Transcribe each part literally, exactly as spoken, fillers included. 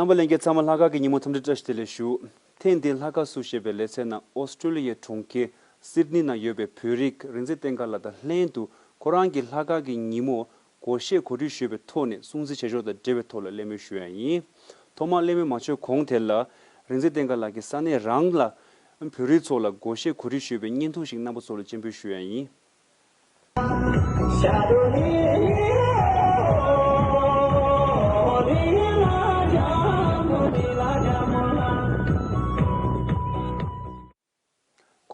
རྣམ་པ་ལྷན་རྒྱས་ཚང་མ་ལྷག་དཀར་གྱི་ཉིན་མོ་འཚམས་འདྲི་བཀྲ་ཤིས་བདེ་ལེགས་ཞུ། ཐེངས་འདིའི་ལྷག་དཀར་བསུ་ཞེས་པའི་ལེ་ཚན་ནང་ཨོ་སི་ཀྲོ་ལི་ཡའི་གྲོང་ཁྱེར་སིད་ནི་ནང་ཡོད་པའི་བོད་རིགས་རིག་འཛིན་བསྟན་དགའ་ལགས་དང་ལྷན་དུ་ཁོ་རང་གི་ལྷག་དཀར་གྱི་ཉིན་མོ་སྒོར་གཞས་གོ་སྒྲིག་ཞུས་པའི་ཐོག་ནས་སྲུང་བརྩི་བྱེད་ཕྱོགས་དང་འབྲེལ་བའི་ཐོག་ལ་གླེང་མོལ་ཞུ་ཡ་ཡིན། ཐོག་མར་གླེང་མོལ་མ་བྱས་གོང་དེ་ལ་རིག་འཛིན་བསྟན་དགའ་ལགས་ཀྱིས་ས་གནས་རང་ལ་བོད་རིགས་ཚོ་ལ་སྒོར་གཞས་གོ་སྒྲིག་ཞུས་པའི་བརྙན་ཐུང་ཞིག་རྣམ་པ་ཚོ་ལ་སྤྱན་འབུལ་ཞུ་ཡ་ཡིན།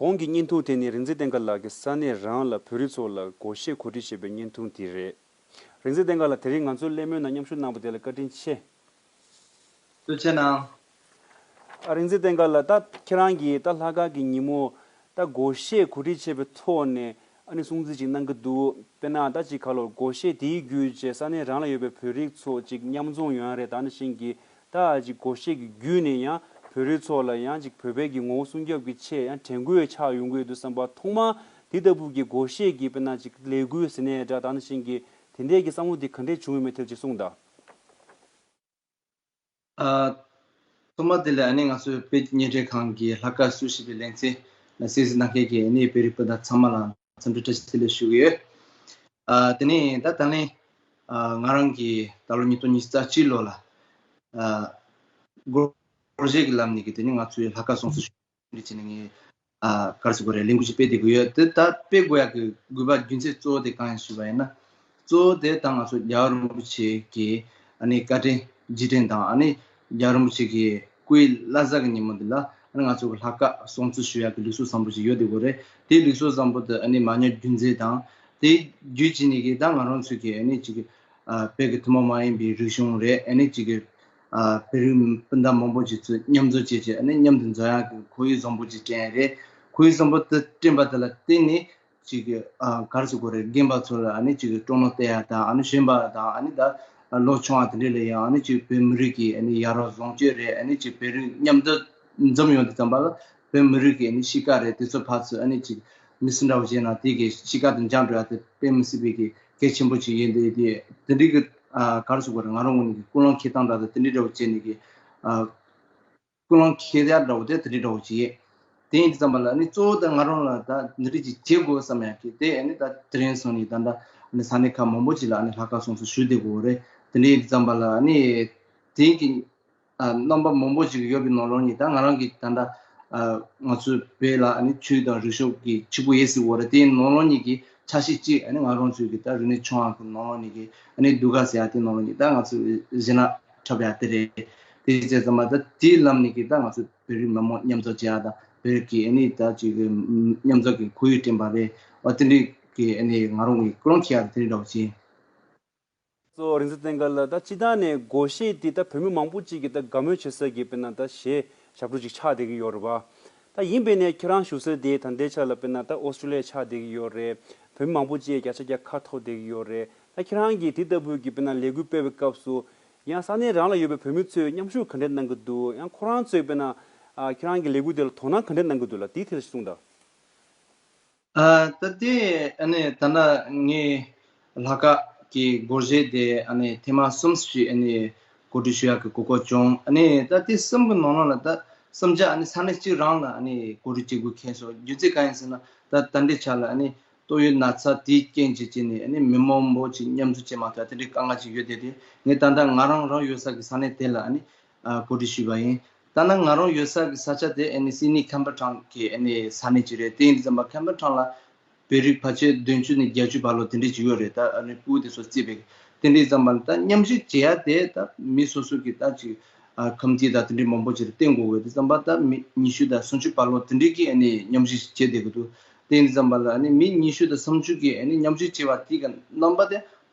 གོང་གི་བརྙན་ཐུང་དེ་ནི་རིག་འཛིན་བསྟན་དགའ་ལགས་ཀྱིས་ས་གནས་རང་ལ་བོད་རིགས་ཚོ་ལ་སྒོར་གཞས་གོ་སྒྲིག་བྱས་པའི་བརྙན་ཐུང་དེ་རེད། རིག་འཛིན་བསྟན་དགའ་ལགས། དེ་རིང་ང་ཚོའི་གླེང་མོལ་ནང་མཉམ་ཞུགས་གནང་བ་དེ་ལ་བཀའ་དྲིན་ཆེ། ཐུགས་རྗེ་གནང་། ཨ། རིག་འཛིན་བསྟན་དགའ་ལགས། ད་ཁྱེད་རང་གིས་ད་ལྷག་དཀར་གྱི་ཉིན་མོ་ད་སྒོར་གཞས་གོ་སྒྲིག་བྱས་པའི་ཐོག་ནས་ཨ་ནི་སྲུང་བརྩི་ཅིག་གནང་གི་འདུག་དཔེར་ན་ད་ཅིག་ག་ལོར་སྒོར་གཞས་དེའི་བརྒྱུད་བྱས་ས་གནས་རང་ལ་ཡོད་པའི་བོད་རིགས་ཚོ་ཅིག་མཉམ་འཛོམས་ཡོང་ཡ་རེད། ད་ནང་བཞིན་གྱི་ད་ཅིག་སྒོར་གཞས་ཀྱི་བརྒྱུད་ནས་ཡང་བོད་རིགས་ཚོ་ལ་ཡང་ཅིག་བོད་པའི་གི་ངོ་བོ་སྲུང་སྐྱོབ་ཀྱི་ཆེད་ཡང་དྲན་སྐུལ་ཆགས་ཡོང་གི་ཡོད་དུས་ཙམ་པ། ཐོག་མར་དེ་ལྟ་བུ་གི་སྒོར་གཞས་ཀྱི་དཔེར་ན་ཅིག་ལས་འགུལ་ཟེར་ནའི་འདྲ། ད་ནང་བཞིན་གྱི་དེ་འདྲའི་གི་བསམ་བློ་དེ་ག་འདྲས་བྱུང་ཡོད་མེད་དེ་ཅིག་གསུངས་དང་། ཨ། ཐོག་མ་དེ་ལ་ཨ་ནི་ང་ཚོའི་བོད་བརྙན་འཕྲིན་ཁང་གི་ལྷག་དཀར་བསུ་ཞེས་པའི་ལེ་ཚན་ལ་གསན་གཟིགས་གནང་མཁན་གྱི་ཨ་ནི་བོད་རིགས་སྤུན་ཟླ་ཚང་མ་ལ་འཚམས་འདྲི་བཀྲ་ཤིས་བདེ་ལེགས་ཞུ་གི་ཡོད། ཨ། དེ་ནས་ད་ད་ལན། ཨ། ང་རང་གིས་ད་ལོ་ཉིས་སྟོང་ཉི་ཤུ་རྩ་གཅིག་ལོ་ལ། ཨ། སྒོར་གཞས་ཀྱི་ལམ་ནས་ཀྱི་དེ་ནི་ང་ཚོའི་ལྷག་དཀར་སྲུང་བརྩི་ཞུ་འདི་བྱས་ནས་ངས། ཨ། ག་རེ་ཟེར་དགོས་རེད། ལས་འགུལ་ཞིག་སྤེལ་བསྡད་ཀྱི་ཡོད། དེ་ད་སྤེལ་དགོས་ཡག་གི་དགོས་པ་རྒྱུ་མཚན་གཙོ་བོ་དེ་གང་ཡིན་ཞུས་པ་ཡིན་ན། གཙོ་བོ་དེ་ད་ང་ཚོ་རྒྱལ་བ་རིན་པོ་ཆེ་གི་ཨ་ནི་བཀའ་དྲིན་རྗེས་དྲན་དང་། ཨ་ནི་རྒྱལ་བ་རིན་པོ་ཆེ་གི་སྐུའི་བླ་གཟའ་གི་ཉིན་མོ་འདི་ལ་ཨ་ནི་ང་ཚོ་གི་ལྷག་དཀར་སྲུང་བརྩི་ཞུ་ཡག་གི་ལུགས་སྲོལ་བཟང་པོ་ཞིག་ཡོད་བསྡད་ཀྱི་ཡོད་རེད། དེའི་ལུགས་སྲོལ་བཟང་པོ་དེ་ཨ་ནི་མ་ཉམས་རྒྱུན་འཛིན་དང་། དེ་བརྒྱུད་བྱས་ནས་ཀྱི་ད་ང་རང་ཚོ་གི་ཨ་ནི་ཅིག་ཨ། བོད་ཀྱི་ཐུན་མོང་མ་ཡིན་པའི་རིག་གཞུང་རེད། ཨ་ནི་ཅིག་གི་ཨ། བོད་རིགས་སྤུན་ཟླ་མང་པོ་ཅིག་ཚོས་མཉམ་འཛོམས་བྱས་བྱས་ཨ་ནི་མཉམ་དུ་འཛོམས་ཡག་གི་ཁོར་ཡུག་བཟང་པོ་ཅིག་བསྐྲུན་ཡག་རེད། ཁོར་ཡུག་བཟང་པོ་དེ་བསྐྲུན་པ་དེ་ལ་བརྟེན་ནས་ཅིག་གི་ཨ། ག་རེ་ཟེར་དགོས་རེད། རྒན་པ་ཚོ་ལ་ཨ་ནི་ཅིག་གི་སྤྲོ་སྣང་སྟེར་ཡག་དང་། ཨ་ནི་གཞོན་པ་དང་། ཨ་ནི་ད་ལོ་ཆུང་བ་དེ་འདྲ་ལ་ཡང་ཨ་ནི་ཅིག་བོད་མི་རིགས་ཀྱི་ཨ་ནི་ཡ་རབས་བཟང་སྤྱོད་རེད། ཨ་ནི་ཅིག་བོད་རིགས་མཉམ་དུ་འཛོམས་ཡོང་དུས་ཙམ་པ་ལ་བོད་མི་རིགས་ཀྱི་ཨ་ནི་གཤིས་ཀ་རེད། དེ་ཚོ་ཕར་ཚུར་ཨ་ནི་ཅིག་མི་སུ་འདྲ་བོ་བྱས་ན་དེ་གི་གཤིས་ཀ་དེ་འཇགས་འགྲོ་ཡག་དེ་དཔེ་མི་སྲིད་པའི་གི་གལ་ཆེན་པོ་ཅིག་ཡིན། དེ་དེ་དེ་འདྲའི་གི་ཨ། ག་རེ་ཟེར་དགོས་རེད། ང་རང་ངོས་ནས་ཀྱི་ཀུན་སློང་འཁྱེར་སྟངས་འདྲ་དང་དེ་འདྲའི་འདྲ་བོ་བྱས་ནས་ཀྱི་ཨ། ཀུན་སློང་འཁྱེར་ཡག་འདྲ་བོ་དེ་དེ་འདྲའི་འདྲ་བོ་ཅིག་ཡིན། དེ་ཡིན་དུས་ཙམ་པ་ལ་ནི་གཙོ་བོ་དེ་ང་རང་ལ་ད་འདི་འདྲ་ཅིག་བྱེད་དགོས་བསམ་ཡག་གི་དེ་ཨ་ནི་ད་དེ་རིང་སང་ཉིན་ད་ལྟ་ཨ་ནི་ས་གནས་ཁག་མང་པོ་ཅིག་ལ་ཨ་ནི་ལྷག་དཀར་སྲུང་བརྩི་ཞུ་བསྡད་དགོས་རེད། དེ་འདྲ་ཡིན་དུས་ཙམ་པ་ལ་ཨ་ནི་དེ་གི་ཨ། རྣམ་པ་མང་པོ་ཞིག་ཡོད་པའི་ནང་ལོགས་ནས་ད་ང་རང་གིས་ད་ལྟ་ཨ། ང་ཚོའི་བོད་ལ་ཨ་ནི་ཆོས་དང་རིག་གཞུང་གི་ཕྱུག་པོ་ཡོད་ཟེར་བ་རེད། དེའི་ནང་ལོགས་ནས་ཀྱི་ཆ་ཤས་གཅིག་ཨ་ནི་ང་རང་ཚོའི་གི་ད་རིག་གནས་ཆུང་བ་གི་ནང་ལོགས་ནས་ཀྱི་ཨ་ནི་ཟློས་གར་ཟེར་ཡག་དེའི་ནང་ལོགས་ནས་ད་ང་ཚོའི་གཞས་སྣ་འཁྲབ་ཡག་དེ་རེད། དེ་བྱས་ཙང་མ་ད་དེའི་ལམ་ནས་ཀྱི་ད་ང་ཚོ་བོད་རིགས་མི་མང་མཉམ་འཛོམས་བྱེད་ཡག་དང་། བོད་རིགས་ཀྱི་ཨ་ནི་ད་ཅིག་གི་མཉམ་འཛོམས་ཀྱི་ཁོར་ཡུག་བསྐྲུན་པ་རེད་བ། དེ་འདྲའི་གི་ཨ་ནི་ང་རང་གི་ཀུན་སློང་འཁྱེར་ཡག་དེ་འདྲ་འདྲ་བོ་ཅིག་ཡིན། གཙོ་བོ་རིག་འཛིན་བསྟན་དགའ་ལགས། ད་སྤྱིར་བཏང་ནས་སྒོར་གཞས་འདི་ད་བོད་མི་མང་པོ་ཅིག་གིས་ད་དགའ་མོས་བྱེད་ས་གི་དཔེར་ན་ད་གཞས་ཞབས་བྲོ་ཅིག་ཆགས་བསྡད་ཀྱི་ཡོད་རེད་པ། ད་ཡིན་པས་ནས་ཁྱེད་རང་བཞུགས་ས་དེ་ད་ལྟའི་ཆ་ལ་དཔེར་ན་ད་ཨོ་སི་ཀྲོ་ལི་ཡ་ཆགས་བསྡད་ཀྱི་ཡོད་རེད། བོད་མི་མང་པོ་ཅིག་བརྒྱ་ཆ་བརྒྱ་ཁ་ཐོར་བསྡད་ཀྱི་ཡོད་རེད། ད་ཁྱེད་རང་གིས་དེ་ལྟ་བུའི་གི་དཔེར་ན་ལས་འགུལ་སྤེལ་བའི་སྐབས་སུ་ཡང་ས་གནས་རང་ལ་ཡོད་པའི་བོད་མི་ཚོས་མཉམ་ཞུགས་ག་འདྲས་གནང་གི་འདུག་ཡང་ཁོ་རང་ཚོས་དཔེར་ན་ཨ། ཁྱེད་རང་གི་ལས་འགུལ་དེ་ལ་དོ་སྣང་ག་འདྲས་གནང་གི་འདུག་ལ། དེའི་ཐད་ལ་གསུངས་དང་། ཨ། ད་དེ་ཨ་ནི་ད་ལྟ་ངས་ལྷག་དཀར་གྱི་སྒོར་གཞས་དེ་ཨ་ནི་ཐེངས་མ་གསུམ་ཞིག་ཨ་ནི་གོ་སྒྲིག་ཞུ་ཡག་གི་གོ་སྐབས་བྱུང་། ཨ་ནི་ད་དེ་གསུམ་གྱི་ནང་ལོགས་ལ་ད་གསུམ་ཆ་ཨ་ནི་ས་གནས་གཅིག་རང་ལ་ཨ་ནི་གོ་སྒྲིག་བྱེད་དགོས་ཁེལ་སོང་། རྒྱུ་མཚན་གང་ཡིན་ཟེར་ན། ད་ད་ལྟའི་ཆ་ལ་ཨ་ནི་ཏོག་དབྱིབས་ན་ཚ་དེའི་རྐྱེན་གྱིས་བྱས་ནས་ཨ་ནི་མི་མང་པོ་ཅིག་མཉམ་འཛོམས་བྱེད་མ་ཐུབ་དེ་འདྲའི་དཀའ་ངལ་ཅིག་ཡོད་དེ། དེ་ངས་ད་ལྟ་ང་རང་རང་ཡོད་ས་གི་ས་གནས་དེ་ལ་ཨ་ནི་ཨ། གོ་སྒྲིག་ཞུས་པ་ཡིན། ད་ནང་ང་རང་ཡོད་ས་གི་ས་ཆ་དེ་ཨ་ནི་སིད་ནི་ཁེམ་བྷེལ་ཊའུན་གི་ཨ་ནི་ས་གནས་ཅིག་རེད། དེ་ཡིན་དུས་ཙམ་པ་ཁེམ་བྷེལ་ཊའུན་ལ་བོད་རིགས་ཕལ་ཆེར་བདུན་ཅུ་ནས་བརྒྱད་ཅུ་བར་ལོ་དེ་འདྲས་ཅིག་ཡོད་རེད། ད་ཨ་ནི་སྤུ་གུ་དེ་ཚོ་བརྩིས་པའི་དེ་འདྲས་ཙམ་པ་ལ་ད་མཉམ་ཞུགས་བྱེད་ཡ་དེ་ད་མི་སོ་སོ་གི་ད་ཅིག་ཨ། ཁམས་དེ་ད་དེ་འདྲས་མང་པོ་ཅིག་རེད། བསྟན་དགོས་འོས་དུས་ཙམ་པ་ད་མི་ཉི་ཤུ་དང་སུམ་ཅུ་བར་ལོ་དེ་འདྲས་ཀྱིས་ཨ་ནི་མཉམ་ཞུགས་བྱེད་བསྡད་ཀྱི་འདུག་དེ་ཡིན་དུས་ཙམ་པ་ལ་ཨ་ནི་མི་ཉི་ཤུ་དང་སུམ་ཅུ་གིས་ཨ་ནི་མཉམ་ཞུགས་བྱེད་པ་དེ་གི་རྣམ་པ་དེ་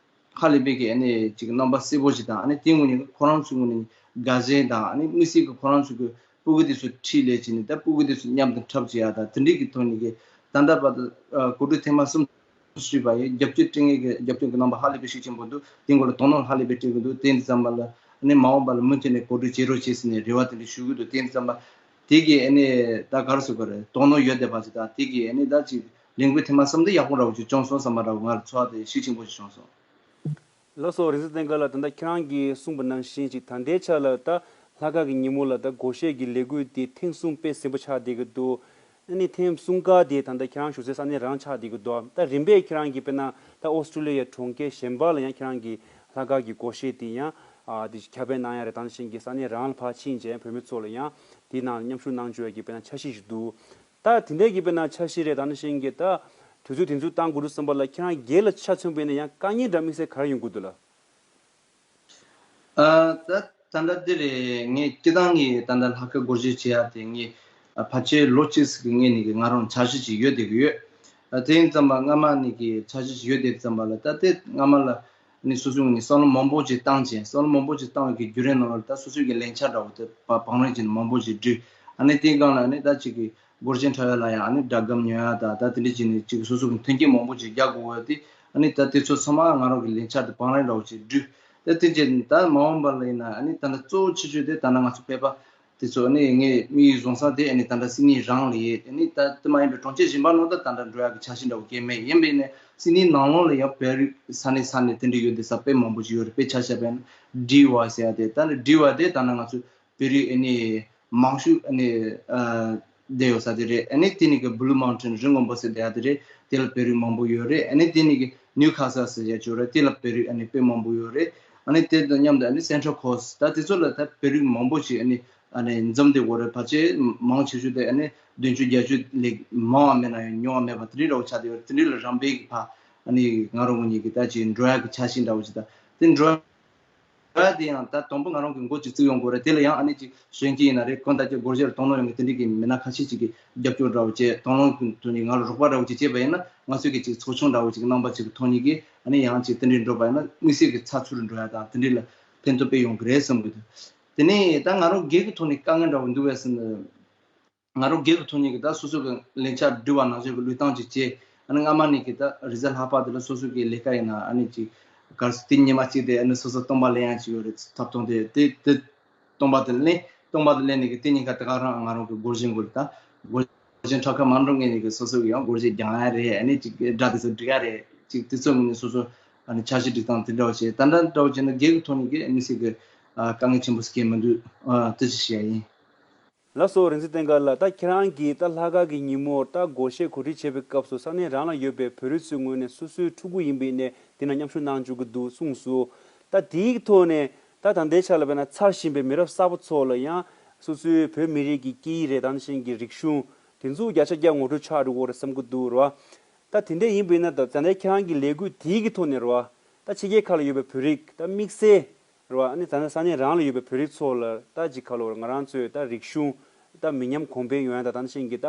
ཧ་ལས་པའི་གི་ཨ་ནི་ཅིག་རྣམ་པ་གསལ་པོ་ཞིག་དང་། ཨ་ནི་དེ་ངོས་ནས་ཁོ་རང་ཚོའི་ངོས་ནས་དགའ་ཞེན་དང་། ཨ་ནི་དམིགས་བསལ་གྱི་ཁོ་རང་ཚོ་གི་སྤུ་གུ་དེ་ཚོ་ཁྲིད་ལས་བྱས་ནས་ད་སྤུ་གུ་དེ་ཚོ་མཉམ་དུ་འཁྲབ་བྱེད་ཡ་དང་དེ་འདྲའི་གི་ཐོག་ནས་གི་ད་ལྟ་བར་དུ་ཨ། གོ་སྒྲིག་ཐེངས་མ་གསུམ་ཞུས་པ་ཡིན། རྒྱབ་སྐྱོར་སྤྲད་མཁན་གྱི་རྒྱབ་སྐྱོར་གྱི་རྣམ་པ་ཧ་ལས་པའི་ཤུགས་ཆེན་པོ་འདུག་དེ་སྐོར་ལ་དོ་སྣང་ཧ་ལས་པའི་སྤྲད་ཀྱི་འདུག་དེ་ཡིན་དུས་ཙམ་པ་ལ་ཨ་ནི་མ་འོངས་པ་ལ་མུ་མཐུད་ནས་གོ་སྒྲིག་བྱེད་རོགས་བྱེད་ཟེར་ནས་རེ་བ་དེ་འདྲ་ཞུ་གི་འདུག་དེ་ཡིན་དུས་ཙམ་པ་དེ་གི་ཨ་ནི་ད་ག་རེ་ཟེར་དགོས་རེད། དོ་སྣང་ཡོད་བསྡད་པ་ཞིག་དང་། དེ་གི་ཨ་ནི་ད་ཅིག་ལས་འགུལ་ཐེངས་མ་གསུམ་དེ་ཡག་པོ་འདྲ་བོ་ཅིག་བྱུང་སོང་བསམ་པ་འདྲ་བོ་ང་ལ་ཚོར་བ་དེ་ཤུགས་ཆེན་པོ་ཞིག་བྱུང་སོང་། ལགས་སོ། རིག་འཛིན་བསྟན་དགའ་ལགས། ད་ལྟ་ཁྱེད་རང་གིས་གསུངས་པ་ནང་བཞིན་ཅིག་ད་ལྟའི་ཆ་ལ་ད་ ལྷག་དཀར་གྱི་ཉིན་མོ་ལ་ད་སྒོར་གཞས་ཀྱི་ལས་འགུལ་དེ་ཐེངས་གསུམ་དཔེ་ཟིན་པོ་ཆགས་བསྡད་ཀྱི་འདུག་ཨ་ནི་ཐེངས་གསུམ་ཀ་དེ་ད་ལྟ་ཁྱེད་རང་བཞུགས་སའི་ས་གནས་རང་ཆགས་བསྡད་ཀྱི་འདུག་ད་རིམ་པས་ཁྱེད་རང་གིས་དཔེར་ན་ད་ཨོ་སི་ཀྲུ་ལི་ཡའི་གྲོང་ཁྱེར་གཞན་པ་ལ་ཡང་ཁྱེད་རང་གིས་ལྷག་དཀར་གྱི་སྒོར་གཞས་དེ་ཡང་ཨ་དེ་ཁྱབ་སྤེལ་གནང་ཡ་རེད། ད་ནང་བཞིན་གྱི་ས་གནས་རང་ལ་ཕར་ཕྱིན་བྱས་བོད་མི་ཚོ་ལ་ཡང་དེའི་ནང་མཉམ་ཞུགས་གནང་བཅུག་ཡ་གི་དཔེར་ན་འཆར་གཞི་ཞིག་འདུག་ད་དེ་འདྲའི་གི་དཔེར་ན་འཆར་གཞི་རེད། ད་ནང་བཞིན་གྱི་ད་དུས་ཚོད་དེ་ཚོ་བཏང་དགོས་འདུག་བསམ་པ་ལ་ཁྱེད་རང་སྒེར་ལ་ཆ་མཚོན་པ་ཡིན་ན་ཡང་དཀའ་ངལ་འདྲ་དམིགས་བསལ་ག་རེ་ཡོང་གི་འདུག་ལ། ཨ། ད་ད་ལྟ་འདི་རེད། ངས་སྤྱི་བཏང་གི་ད་ལྟ་ལྷག་དཀར་སྒོར་གཞས་བྱེད་ཡ་དེ་ངས་ཨ་ཕལ་ཆེར་ལོ་གཅིག་ཙམ་གྱི་སྔོན་ནས་ཀྱི་ང་རང་འཆར་གཞི་ཅིག་ཡོད་བསྡད་ཀྱི་ཡོད། ཨ་དེ་ཡིན་ཙམ་པ་སྔ་མ་ནས་ཀྱི་འཆར་གཞི་ཅིག་ཡོད་བསྡད་ཙམ་པ་ལ་ད་ལྟའི་སྔ་མ་ལ་ནི་སོ་སོའི་ངོས་ནས་བསམ་བློ་མང་པོ་ཅིག་བཏང་བྱས། བསམ་བློ་མང་པོ་ཅིག་བཏང་བའི་གི་བརྒྱུད་རིམ་ནང་ལ་ད་སོ་སོའི་གི་ལས་འཆར་འདྲ་བོ་དེ་བ་བང་རིམ་ཅིག་མང་པོ་ཅིག་བསྒྲིགས། ཨ་ནི་དེའི་སྒང་ལ་ནི་ད་ཅིག་གི་སྒོར་གཞས་འཁྲབ་ཡ་ལ་ཡང་ཨ་ནི་སྒྲ་སྒམ་ཉོ་ཡ་ད་ད་དེ་འདྲ་བྱས་ནས་ཅིག་སོ་སོ་གི་མཐུན་རྐྱེན་མང་པོ་ཅིག་རྒྱག་དགོས་ཡོད་དེ། ཨ་ནི་ད་དེ་ཚོ་ཚང་མ་ང་རང་གི་ལས་འཆར་དེ་བང་རིམ་འདྲ་བོ་ཅིག་བསྒྲིགས། ད་དེ་རྗེས་ད་མ་འོངས་པ་ལ་ཡིན་ན་ཨ་ནི་ད་ལྟ་གཙོ་བོ་ཆེ་ཤོས་དེ་ད་ལྟ་ང་ཚོ་བོད་པ་དེ་ཚོ་ཨ་ནི་ངས་དམིགས་ཡུལ་བཟུང་ས་དེ་ཨ་ནི་ད་ལྟ་སིད་ནི་རང་ལ་ཡོད། ཨ་ནི་ད་དེ་མ་ཡིན་པའི་གྲོང་ཁྱེར་གཞན་པ་ནང་ད་ད་ལྟ་འགྲོ་ཡ་གི་འཆར་གཞི་འདྲ་བོ་གང་ཡང་མེད། ཡིན་པས་ནས་སིད་ནི་ནང་ལོགས་ལ་ཡང་བོད་རིགས་ས་གནས་ས་གནས་དེ་འདྲ་ཡོད་དེ་ས་དཔེ་མང་པོ་ཅིག་ཡོད་རེད། དཔེ་ཆ་བཞག་པ་ཡིན་ན་ཌི་ཝའི་ཟེར་ཡ་དེ། ད་ནི་ཌི་ཝའི་དེ་ད་ནི་ང་ཚོ་བོད་རིགས་ཨ་ནི་མང་ཤོས་ཨ་ནི་ཨ་བསྡད་ཡོད་ས་དེ་རེད། ཨ་ནི་དེ་ནི་གི་བུ་ལུ་མའུན་ཊེན་རི་སྔོན་པོ་ཟེར་བསྡད་ཡ་དེ་རེད། དེ་ལ་བོད་རིགས་མང་པོ་ཡོད་རེད། ཨ་ནི་དེ་ནི་གི་ནིའུ་ཁ་སལ་ཟེར་ཡ་ཅིག་ཡོད་རེད། དེ་ལ་བོད་རིགས་ཨ་ནི་དཔེ་མང་པོ་ཡོད་རེད། ཨ་ནི་དེ་དང་མཉམ་དུ་ཨ་ནི་སེན་ཊྲལ་ཁོ་སི་ཊི་ད་དེ་ཚོ་ལ་ད་བོད་རིགས་མང་པོ་ཞིག་ཨ་ནི་ཨ་ནི་འཛོམས་བསྡད་ཡོད་རེད། ཕལ་ཆེར་མང་ཆེ་ཤོས་དེ་ཨ་ནི་བདུན་ཅུ་བརྒྱད་ཅུ་ལས་མང་བ་མེད་ན་ཡང་ཉུང་བ་མེད་པ་དེ་འདྲའི་འདྲ་བོ་ཆགས་བསྡད་ཡོད་རེད། དེ་འདྲའི་ལ་རང་བས་ཀྱི་ཕ་ཨ་ནི་ང་རང་ངོས་ནས་ཀྱི་ད་ཅིག་འགྲོ་ཡ་གི་འཆར་གཞི་འདྲ་བོ་ཅིག་ད་དེ་འགྲོ་ཡ་དེ་ཡང་ད་དང་པོ་ང་རང་གི་འགོ་ཅིག་བཙུགས་ཡོང་དགོས་རེད། དེ་ལ་ཡང་ཨ་ནི་ཅིག་གཞོན་སྐྱེས་ཡིན་ན་རེད། གང་ལྟར་ཅིག་སྒོར་གཞས་ལ་དོ་སྣང་ཡོང་གི་དེ་འདྲའི་གི་མི་སྣ་ཁ་ཤས་ཅིག་གི་རྒྱབ་སྐྱོར་འདྲ་བོ་བྱས། དང་བླངས་ཀྱི་ཐོག་ནས་ང་ལ་རོགས་པ་འདྲ་བོ་ཅིག་བྱས་པ་ཡིན་ན་ང་ཚོས་ཀྱི་ཅིག་ཚོགས་ཆུང་འདྲ་བོ་ཅིག་གི་རྣམ་པ་ཅིག་གི་ཐོག་ནས་ཀྱི་ཨ་ནི་ཡང་ཅིག་དེ་འདྲའི་འགྲོ་པ་ཡིན་ན་དམིགས་བསལ་གྱི་ཚགས་ཚུད་འགྲོ་ཡ་དང་དེ་འདྲའི་ལ་ཕན་ཐོགས་དཔེ་ཡོང་གི་རེད་བསམ་གི་འདུག་དེ་ནས་ད་ང་རང་སྒེར་གྱི་ཐོག་ནས་དཀའ་ངལ་འདྲ་བོ་འདུག་བས་ཟེར་ན། ང་རང་སྒེར་གྱི་ཐོག་ནས་ཀྱི་ད་སོ་སོ་གི་ལས་འཆར་བསྒྲིགས་པ་ནང་བཞིན་གྱི་བློས་བཏང་ཅིག་བྱས། ཨ་ནི་སྔ་མ་ནས་ཀྱི་ད་རེས་གཟའ་ལྷག་པ་དེ་ལ་སོ་སོ་གི་ལས་ཀ་ཡིན་ན་ཨ་ནི་ཅིག་གར་སོ་དེ་ཉི་མ་གཅིག་དེ་ཨ་ནི་སོ་སོ་སྟོང་པ་ལེན་ཡ་ཅིག་ཡོད་རེད། ཐབ་ཐང་དེ་དེ་དེ་སྟོང་པ་དེ་ལེན། སྟོང་པ་དེ་ལེན་ནས་ཀྱི་དེ་ཉིན་ཁ་དེ་ག་རང་ང་རང་གི་སྒོར་གཞས་འགོ་ལ་ད་སྒོར་གཞས་འཁྲབ་ཁ་མ་འགྲོ་སྔོན་ནས་ཀྱི་སོ་སོ་གི་ཡང་སྒོར་གཞས་རྒྱག་ཡ་རེད། ཨ་ནི་ཅིག་སྒྲ་དེ་ཚོ་སྒྲིག་ཡ་རེད། ཅིག་དེ་ཚོ་ངོས་ནས་སོ་སོ་ཨ་ནི་འཆར་གཞི་སྒྲིག་སྟངས་དེ་འདྲ་བ་བྱས། ད་ལྟ་འདྲ་བ་བྱས་ན་སྒེར་གྱི་ཐོག་ནས་ཀྱི་དམིགས་བསལ་གྱི་ཨ་དཀའ་ངལ་ཆེན་པོ་སྐྱེ་མི་འདུག་ཨ་དེ་ཅིག་བཤད་ཡ་ཡིན། ལགས་སོ། རིག་འཛིན་བསྟན་དགའ་ལགས། ད་ཁྱེད་རང་གིས་ད་ལྷག་དཀར་གྱི་ཉིན་མོར་ད་སྒོར་གཞས་གོ་སྒྲིག་བྱེད་པའི་སྐབས་སུ་ས་གནས་རང་ལ་ཡོད་པའི་བོད་རིགས་ཚོའི་ངོས་ནས་སོ་སོའི་ཕྲུ་གུ་ཡིན་པའི་ནས་དེ་ན་མཉམ་ཞུགས་གནང་བཅུག་གི་འདུག་གསུངས་སོང་། ད་དེའི་ཐོག་ནས་ད་ད་ལྟའི་ཆ་ལ་དཔེར་ན་འཚར་བཞིན་པའི་མི་རབས་གསར་པ་ཚོ་ལ་ཡང་སོ་སོའི་བོད་མི་རིགས་ཀྱི་སྐད་ཡིག་རེད། ད་ནང་བཞིན་གྱི་རིག་གཞུང་དེ་ཚོ་བརྒྱ་ཆ་བརྒྱ་ངོ་སྤྲོད་ཆགས་འགྲོ་གི་རེད་བསམ་གྱི་འདུག་རེད་བ། ད་དེ་འདྲ་ཡིན་པ་ཡིན་ན་ད་ད་ལྟའི་ཁྱེད་རང་གི་ལས་འགུལ་དེའི་གི་ཐོག་ནས་རེད་བ། ད་ཕྱི་རྒྱལ་ཁག་ལ་ཡོད་པའི་བོད་རིགས་ད་དམིགས་བསལ་རེད་བ། ཨ་ནི་ད་ནི་ས་གནས་རང་ལ་ཡོད་པའི་བོད་རིགས་ཚོ་ལ་ད་ཅིག་ཁ་ལོ་ང་རང་ཚོའི་ད་རིག་གཞུང་ད་མི་ཉམས་གོང་འཕེལ་ཡོང་ཡ་ད་ད་ནི་ཤེས་ཀྱི་ད་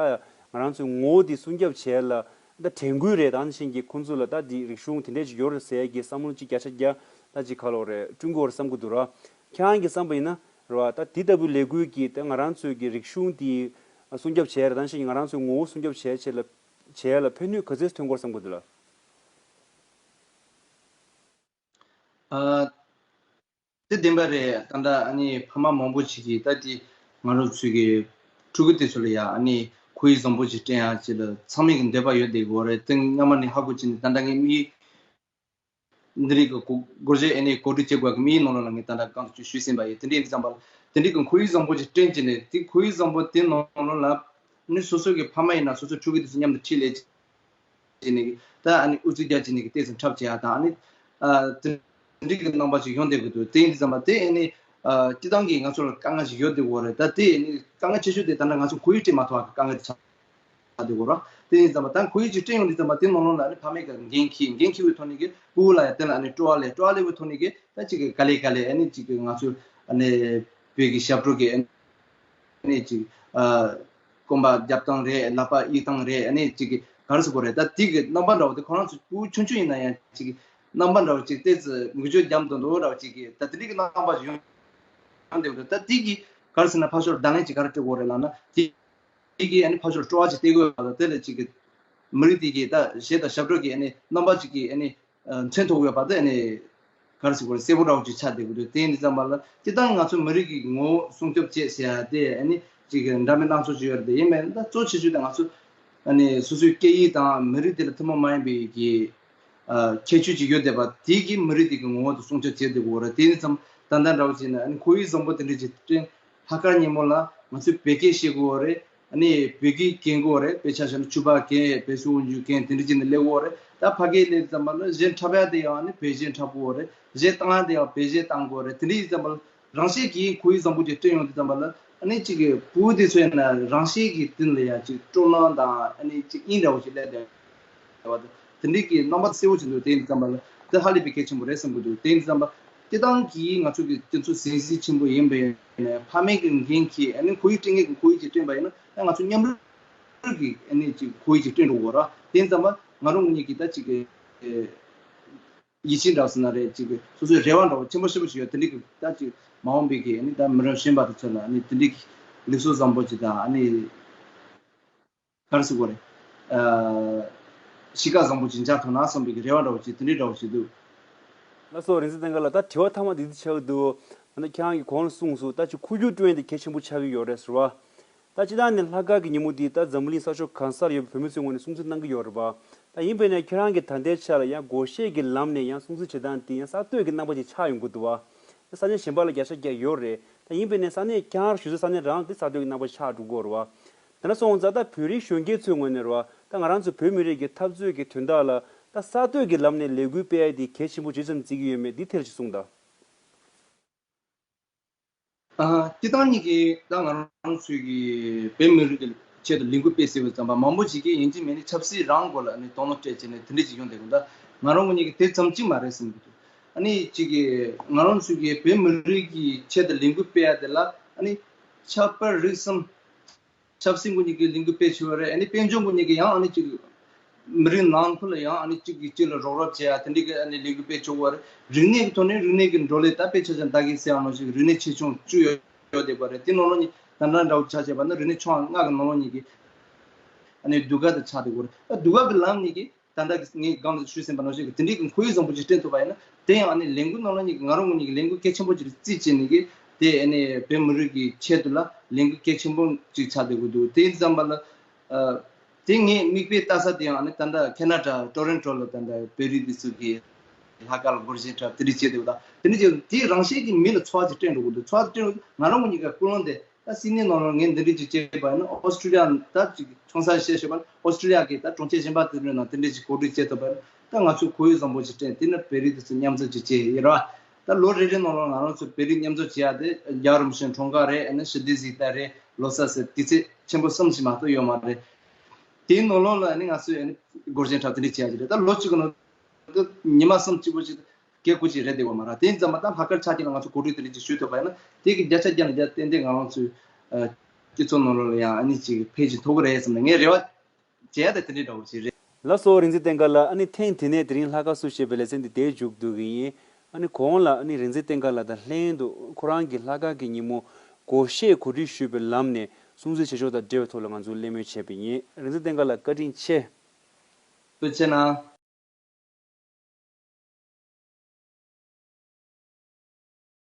ང་རང་ཚོའི་ངོ་བོ་འདི་སྲུང་སྐྱོབ་བྱས་ལ་ད་དྲན་སྐུལ་རེད། ད་ནི་ཤེས་ཀྱི་ཁོང་ཚོ་ལ་ད་འདི་རིག་གཞུང་དེ་འདྲས་ཅིག་ཡོད་རེད་ཟེར་ཡ་གི་བསམ་བློ་ཅིག་བརྒྱ་ཆ་བརྒྱ་ད་ཅིག་ཁ་ལོ་རེད་བསྐྲུན་དགོས་རེད་བསམ་གྱི་འདུག་ར། ཁྱེད་རང་གི་བསམ་པ་ཡིན་ན་རེད་བ། ད་དེ་ལྟ་བུའི་ལས་འགུལ་གྱིས་ད་ང་རང་ཚོའི་གི་རིག་གཞུང་འདི་སྲུང་སྐྱོབ་བྱས་རེད། ད་ནི་ཤེས་ཀྱི་ང་རང་ཚོའི་ངོ་བོ་སྲུང་སྐྱོབ་བྱས་ཆེད་ལ་བྱས་ལ་ཕན་ནུས་ག་ཚོད་ཐོན་དགོས་བསམ་གྱི་འདུག་ལ། ཨ། དེ་བདེན་པ་རེད། ད་ལྟ་ཨ་ནི་ཕ་མ་མང་པོ་ཞིག་གིས་ད་དེ་ང་རང་ཚོའི་གི་ཕྲུ་གུ་དེ་ཚོ་ལ་ཡ་ཨ་ནི་ཁོར་ཡུག་བཟང་པོ་ཞིག་སྐྲུན་ཡ་ཅིག་ལ་ཚང་མས་གི་འདོད་པ་ཡོད་བསྡད་ཡོད་རེད། དེ་སྔ་མ་ནས་ཧ་གོ་བྱས་ནས་ད་ལྟ་ངས་མི་འདི་རིགས་ཀྱི་སྒོ་སྒོར་གཞས་ཨ་ནི་གོ་སྒྲིག་བྱེད་དགོས་ཀྱི་མིའི་ནང་ལོགས་ལ་ངས་ད་ལྟ་གང་དུ་ཅིག་ཞུས་ཟིན་པ་ཡིན། དེ་འདྲའི་ཡིན་ཙམ་པ་ལ་དེ་འདྲའི་གི་ཁོར་ཡུག་བཟང་པོ་ཅིག་སྐྲུན་བྱས་ནས་དེ་ཁོར་ཡུག་བཟང་པོ་དེ་ནང་ལོགས་ལ་ནི་སོ་སོ་གི་ཕ་མ་ཡིན་ན་སོ་སོ་ཕྲུ་གུ་དེ་ཚོ་མཉམ་དུ་ཁྲིད་ལས་བྱས་ནས་ད་ཨ་ནི་ཨུ་ཚུགས་རྒྱག་བྱས་ནས་གི་ཏོག་ཙམ་འཁྲབ་བྱེད་ཡ་དང་ཨ་ནི་ཨ་དེ་འདྲའི་གི་རྣམ་པ་ཅིག་ཡོང་བསྡད་དགོས་འདུག་དེ་ཡིན་ཙམ་པ་དེ་ཨ་ནི་ཨ་སྤྱི་བཏང་གི་ང་ཚོ་ལ་དཀའ་ངལ་ཞིག་ཡོད་བསྡད་ཡོད་རེད། ད་དེ་ཨ་ནི་དཀའ་ངལ་ཆེ་ཤོས་དེ་ད་ལྟ་ང་ཚོ་ཁོར་ཡུག་སྐྲུན་མ་ཐུབ་པ་གི་དཀའ་ངལ་དེ་ཆགས། ཆགས་བསྡད་ཡོད་རེད། དེ་ཡིན་ཙམ་པ་ད་ཁོར་ཡུག་ཅིག་སྐྲུན་ཡོང་དུས་ཙམ་པ་དེ་ནང་ལོགས་ལ་ཨ་ནི་ཕ་མས་ཀྱི་འགན་འཁྱེར། འགན་འཁྱེར་བའི་ཐོག་ནས་ཀྱི་ཕྲུ་གུ་ལ་ཡ་དེ་ལ་ཨ་ནི་སྤྲོ་བ་སླེབས། སྤྲོ་བ་སླེབས་པའི་ཐོག་ནས་ཀྱི་ད་ཅིག་གི་ག་ལེ་ག་ལེ་ཨ་ནི་ཅིག་གི་ང་ཚོ་ཨ་ནི་བོད་ཀྱི་ཞབས་བྲོ་གི་ཨ་ནི་ཅིག་ཨ་རྐང་པ་རྒྱབ་སྟངས་རེད། ལག་པ་གཡུག་སྟངས་རེད། ཨ་ནི་ཅིག་གི་ག་རེ་ཟེར་དགོས་རེད། ད་དེ་གི་རྣམ་པ་འདྲ་བོ་དེ་ཁོ་རང་ཚོ་ཕྲུ་གུ་ཆུང་ཆུང་ཡིན་ན་ཡང་ཅིག་གི་རྣམ་པ་འདྲ་བོ་ཅིག་ཏོག་ཙམ་འགུལ་སྐྱོད་རྒྱབ་འདུག་འདུག་འདྲ་བོ་ཅིག་གི་ད་དེ་འདྲའི་གི་རྣམ་པ་ཡོང་ཡོང་བསྡད་ཡོད་རེད། ད་དེ་གི་ག་རེ་ཟེར་ན་ཕར་ཕྱོགས་བརྡ་ལན་ཅིག་ག་རེ་སྤྲད་དགོས་རེད་ལབ་ན་དེ། དེ་གིས་ཨ་ནི་ཕར་ཕྱོགས་སྤྲོ་བ་ཅིག་སྟེར་གི་ཡོད་པ་དང་། དེ་ལ་ཅིག་གི་མི་རིགས་དེ་གི་ད་གཞས་དང་ཞབས་བྲོ་གི་ཨ་ནི་རྣམ་པ་ཅིག་གི་ཨ་ནི་མཚོན་ཐུབ་ཡོད་པ་དེ་ཨ་ནི་ག་རེ་ཟེར་དགོས་རེད། གསལ་པོ་འདྲ་བོ་ཅིག་ཆགས་བསྡད་ཀྱི་འདུག་དེ་ཡིན་དུས་ཙམ་པ་ལ་སྤྱིར་བཏང་ང་ཚོ་མི་རིགས་ཀྱི་ངོ་བོ་སྲུང་སྐྱོབ་བྱེད་ཟེར་ཡ་དེ་ཨ་ནི་ཅིག་གི་འདྲ་མིན་སྣ་ཚོགས་ཅིག་ཡོད་རེད། དེ་ཡིན་པས་ད་གཙོ་ཆེ་ཤོས་དེ་ང་ཚོ་ཨ་ནི་སོ་སོའི་སྐད་ཡིག་དང་མི་རིགས་དེ་ལ་ཐུན་མོང་མ་ཡིན་པའི་གི་ཨ་ཁྱད་ཆོས་ཅིག་ཡོད་བསྡད་པ་དེ་གི་མི་རིགས་དེ་གི་ངོ་བོ་དེ་སྲུང་སྐྱོབ་བྱེད་བསྡད་དགོས་རེད། དེ་ཡིན་ཙམ་ད་ལྟ་འདྲ་བོ་བྱས་ན་ཨ་ནི་ཁོར་ཡུག་བཟང་པོ་དེ་འདྲ་ཅིག་བསྐྲུན། ལྷག་དཀར་ཉིན་མོ་ལ་ང་ཚོས་བོད་སྐད་བཤད་དགོས་རེད། ཨ་ནི་བོད་སྐད་སྐྱོན་དགོས་རེད། དཔེ་ཆ་བཞག་ན་ཕྱུ་པ་སྐྱོན། བོད་སྐད་དབང་སྒྱུར་སྐྱོན། དེ་འདྲ་བྱས་ནས་སླེབས་ཡོད་རེད། ད་ཕ་གིར་སླེབས་ཙམ་པ་ལ་གཞས་འཁྲབ་ཡ་དེ་ཡང་ཨ་ནི་བོད་གཞས་འཁྲབ་དགོས་རེད། གཞས་བཏང་ཡ་དེ་ཡང་བོད་གཞས་བཏང་དགོས་རེད། དེ་འདྲ་ཡིན་ཙམ་པ་ལ་རང་བཞིན་གྱིས་ཁོར་ཡུག་བཟང་པོ་ཅིག་བསྐྲུན་ཡོང་དུས་ཙམ་པ་ལ་ཨ་ནི་གཅིག་གི་བོད་དེ་ཚོ་ཡིན་ན་རང་བཞིན་གྱིས་དེ་ལ་ཡ་གཅིག་སྤྲོ་སྣང་དང་ཨ་ནི་གཅིག་དབྱིངས་འདྲ་བོ་ཞིག་སླེབས་བསྡད་པ་དང་། དེ་འདྲའི་གི་རྣམ་པ་གསལ་བོ་ཅིག་འདུག་དེ་ཡིན་ཙམ་པ་ལ་དེ་ཧ་ལས་པའི་གལ་ཆེན་པོ་རེད་བསམ་གྱི་འདུག་དེ་ཡིན་ཙམ་པ་སྤྱིར་བཏང་གི་ང་ཚོ་གི་སྤྱི་ཚོགས་གཟན་གཟིགས་ཆེན་པོ་ཡིན་པའི་ནས་ཕ་མེས་ཀྱི་འགན་འཁྱེར་ཨ་ནི་ཁོར་ཡུག་སྐྲུན་མཁན་གྱི་ཁོར་ཡུག་ཅིག་བསྐྲུན་པ་ཡིན་ན་ད་ང་ཚོ་མཉམ་རུབ་ཀྱི་ཨ་ནི་ཅིག་ཁོར་ཡུག་ཅིག་བསྐྲུན་འགྲོ་དགོས་ར། དེ་ཡིན་ཙམ་པ་ང་རང་ངོས་ནས་ཀྱི་ད་ཅིག་གི་ཡིད་ཆེས་འདྲ་བོ་ཟེར་ན་རེད། ཅིག་གི་སོ་སོའི་རེ་བ་འདྲ་བོ་ཆེན་པོ་ཆེན་པོ་ཞིག་ཡོད། དེ་འདྲའི་གི་ད་ཅིག་མ་འོངས་པའི་གི་ཨ་ནི་ད་མི་རབས་གཞོན་པ་དེ་ཚོ་ལ་ཨ་ནི་དེ་འདྲའི་གི་ལུགས་སྲོལ་བཟང་པོ་ཅིག་དང་ཨ་ནི། ག་རེ་ཟེར་དགོས་རེད། ཨ། གཤིས་ཀ་བཟང་པོ་ཅིག་འཇགས་ཐུབ་ན་བསམ་པའི་རེ་བ་འདྲ་བོ་ཅིག་དེ་འདྲའི་འདྲ་བོ་ཞིག་འདུག་ལགས་སོ། རིག་འཛིན་བསྟན་དགའ་ལགས། ད་དྲི་བ་མཐའ་མ་འདི་འདི་ཆགས་འདུག་ཨ་ནི་ཁྱེད་རང་གིས་གོང་ལ་གསུངས་སོང་། ད་ཅིག་ཁོར་ཡུག་བསྐྲུན་ཡས་དེ་གལ་ཆེན་པོ་ཆགས་ཀྱི་ཡོད་རེད་ཟེར་བ། ད་སྤྱིར་བཏང་ནས་ལྷག་དཀར་གྱི་ཉིན་མོ་འདི་ད་འཛམ་བུ་གླིང་ས་ཕྱོགས་གང་སར་ཡོད་པའི་བོད་མི་ཚོའི་ངོས་ནས་སྲུང་བརྩི་གནང་གི་ཡོད་རེད་པ། ད་ཡིན་པས་ན་ཁྱེད་རང་གིས་ད་ལྟའི་ཆ་ལ་ཡང་སྒོར་གཞས་ཀྱི་ལམ་ནས་ཡང་སྲུང་བརྩི་བྱེད་སྟངས་འདི་ཡང་གསར་གཏོད་ཀྱི་རྣམ་པ་ཅིག་ཆགས་ཡོང་གི་འདུག་བ། ས་གནས་གཞན་པ་ལ་བརྒྱ་ཆ་བརྒྱ་ཡོད་རེད། ད་ཡིན་པས་ན་ས་གནས་ཁྱེད་རང་བཞུགས་སའི་ས་གནས་རང་འདི་གསར་གཏོད་ཀྱི་རྣམ་པ་ཆགས་འགྲོ་གི་ཡོད་རེད་བ། དེ་འདྲ་སོང་ཙང་ད་བོད་རིགས་གཞོན་སྐྱེས་ཚོའི་ངོས་ནས་རེད་བ། ད་ང་རང་ཚོ་བོད་མི་རིགས་ཀྱི་འཐབ་རྩོད་ཀྱི་དོན་དག་ལ་ད་གསར་གཏོད་ཀྱི་ལམ་ནས་ལས་འགུལ་སྤེལ་ཡ་འདི་གལ་ཆེན་པོ་ཇི་ཙམ་བརྩི་གི་ཡོད་མེད་འདི་ཐད་ལ་ཅིག་གསུངས་དང་། ཨ། སྤྱིར་བཏང་ཉིད་ཀྱིས་ད་ང་རང་ཚོའི་གི་བོད་མི་རིགས་ཀྱི་ཆེད་དུ་ལས་འགུལ་སྤེལ་ཟེར་བའི་ཙམ་པ་མང་པོ་ཞིག་གིས་ཡིན་གཅིག་མིན་གཅིག་ཆབ་སྲིད་རང་སྐོར་ལ་ནི་དོགས་སློང་སྤྲད་བྱས་ནས་དེ་འདྲ་ཞིག་ཡོང་བསྡད་ཀྱི་འདུག་ང་རང་ངོས་ནས་ཀྱི་དེ་ཙམ་གཅིག་མ་རེད་བསམ་གྱི་འདུག་ཨ་ནི་གཅིག་གིས་ང་རང་ཚོའི་གི་བོད་མི་རིགས་ཀྱི་ཆེད་དུ་ལས་འགུལ་སྤེལ་ཡ་དེ་ལ་ཨ་ནི་ཆབ་དཔལ་རིག་གསུམ། ཆབ་སྲིད་ངོས་ནས་ཀྱི་ལས་འགུལ་སྤེལ་བྱས་པ་རེད། ཨ་ནི་དཔལ་འབྱོར་ངོས་ནས་ཀྱི་ཡང་ཨ་ནི་གཅིག་མི་རིགས་ནང་ཁུལ་ལ་ཡང་ཨ་ནི་གཅིག་གིས་གཅིག་ལ་རོགས་རམ་བྱེད་ཡ་དེ་འདྲའི་གི་ཨ་ནི་ལས་འགུལ་སྤེལ་ཆོག་གི་རེད། རིག་གནས་ཀྱི་ཐོག་ནས་རིག་གནས་ཀྱི་བགྲོ་གླེང་ད་དཔེ་ཆ་ཆ་ད་གིན་ཟེར་བ་ནང་བཞིན་རིག་གནས་ཆེ་ཆུང་བཅུ་ཡོད་ཡོད་བསྡད་པ་རེད། དེ་ནང་ལོགས་ནས་ད་ལྟ་འདྲ་བོ་ཆ་བཞག་པ་ན་རིག་གནས་ཆུང་བ་ལྔ་གི་ནང་ལོགས་ནས་ཀྱི་ཨ་ནི་ཟློས་གར་དེ་ཆགས་བསྡད་ཀྱི་རེད། ད་ཟློས་གར་གི་ལམ་ནས་ཀྱི་ད་ལྟ་གི་ངས་སྒང་ལ་ཞུས་ཟིན་པ་ནང་བཞིན་གྱི་དེ་འདྲའི་གི་ཁོར་ཡུག་བཟང་པོ་ཅིག་བསྐྲུན་ཐུབ་པ་ཡིན་ན་དེ་ཡང་ཨ་ནི་ལས་འགུལ་ནང་ལོགས་ནས་ཀྱི་ང་རང་ངོས་ནས་ཀྱི་ལས་འགུལ་གལ་ཆེན་པོ་ཅིག་རྩིས་བྱས་ནས་ཀྱི་དེ་ཨ་ནི་བོད་མི་རིགས་ཀྱི་ཆེད་དུ་ལ་ལས་འགུལ་གལ་ཆེན་པོ་ཅིག་ཆགས་བསྡད་ཀྱི་འདུག་དེ་ཡིན་ཙམ་པ་ལ། ཨ། དེ་ངས་མིག་དཔེ་ལྟ་ས་དེ་ཡང་ཨ་ནི་ད་ལྟ་ཁེ་ན་ཌ་ཊོ་རོན་ཊོ་ལ་ད་ལྟ་བོད་རིགས་འདི་ཚོ་གིས་ལྷག་དཀར་ལ་སྒོར་གཞས་འཁྲབ་དེ་འདྲ་བྱས་འདུག་ད་དེ་འདྲ་བྱས་དེ་རང་བཞིན་གྱིས་མི་ལ་ཚོར་བ་ཅིག་སྤྲད་འགྲོ་གི་འདུག་ཚོར་བ་ཅིག་སྤྲད་འགྲོ་ང་རང་ངོས་ནས་ཀྱི་ཀུན་སློང་དེ་ད་སིད་ནི་ནང་ལ་ངས་འདི་འདྲ་ཅིག་བྱས་པ་ཡིན་ན་ཨོ་སི་ཀྲི་ལི་ཡ་ད་ཅིག་ཆུང་ས་བཤད་ཤེས་པ་ཨོ་སི་ཀྲི་ལི་ཡ་གི་ད་གྲོང་ཁྱེར་གཞན་པ་དེ་ཚོའི་ནང་དེ་འདྲ་ཅིག་གོ་སྒྲིག་བྱས་ཐུབ་པ་ཡིན་ན་ད་ང་ཚོས་ཁོར་ཡུག་བཟང་པོ་ཅིག་སྤྲད་དེ་ནི་བོད་རིགས་དེ་ཚོ་མཉམ་འཛོམས་ཅིག་བྱས་ཡིན་ར། ད་ལོ་རེ་རེ་ནང་ལ་ང་རང་ཚོ་བོད་རིགས་མཉམ་འཛོམས་བྱེད་ཡ་དེ་རྒྱལ་བ་རིན་པོ་ཆེའི་འཁྲུངས་སྐར་རེད། ཨ་ནི་ཞི་བདེ་གཟེངས་རྟགས་རེད། ལོ་གསར་ཟེར་དུས་ཚོད་ཆེན་པོ་གསུམ་ཞིག་མ་གཏོགས་ཡོད་མ་རེད། དེའི་ནང་ལོགས་ལ་ཨ་ནི་ང་ཚོས་ཨ་ནི་སྒོར་གཞས་འཁྲབ་དེ་འདྲ་བྱེད་ཡ་ཅིག་རེད། ད་ལོ་གཅིག་གི་ནང་དུ་ཉི་མ་གསུམ་གཅིག་པོ་ཅིག་སྐད་སྐུར་ཅིག་རེད་བསྡད་པ་མ་རེད། དེ་ཙམ་མ་ད་ལྷག་དཀར་ཆ་རྐྱེན་ལ་ང་ཚོ་གོ་སྒྲིག་དེ་འདྲ་ཅིག་ཞུ་ཐུབ་པ་ཡིན་ན་དེ་གི་བརྒྱ་ཆ་བརྒྱ་ནས་བརྒྱ་ཏན་ཏན་ང་རང་ཚོའི་ཨ་སྤྱི་ཚོགས་ནང་ལོགས་ལ་ཡང་ཨ་ནི་ཅིག་ཕན་ཅིག་ཐོགས་ཀྱི་རེད་བསམ་ནས་ངའི་རེ་བ་བྱེད་ཡ་དེ་དེ་འདྲའི་འདྲ་བོ་ཅིག་རེད། ལགས་སོ། རིག་འཛིན་བསྟན་དགའ་ལགས། ཨ་ནི་ཐེངས་དེ་ནས་དེ་རིང་ལྷག་དཀར་སྲུང་ཞེས་པའི་ལེ་ཚན་འདི་འདིར་མཇུག་བསྡུ་གི་ཡིན། ཨ་ནི་གོང་ལ་ཨ་ནི་རིག་འཛིན་བསྟན་དགའ་ལགས་དང་ལྷན་དུ་ཁོ་རང་གིས་ལྷག་དཀར་གྱི་ཉིན་མོ་སྒོར་གཞས་གོ་སྒྲིག་ཞུས་པའི་ལམ་ནས་སྲུང་བརྩི་བྱེད་ཕྱོགས་དང་འབྲེལ་བའི་ཐོག་ལ་ང་ཚོ་གླེང་མོལ་བྱས་པ་ཡིན། རིག་འཛིན་བསྟན་དགའ་ལགས་བཀའ་དྲིན་ཆེ། ཐུགས་རྗེ་གནང་།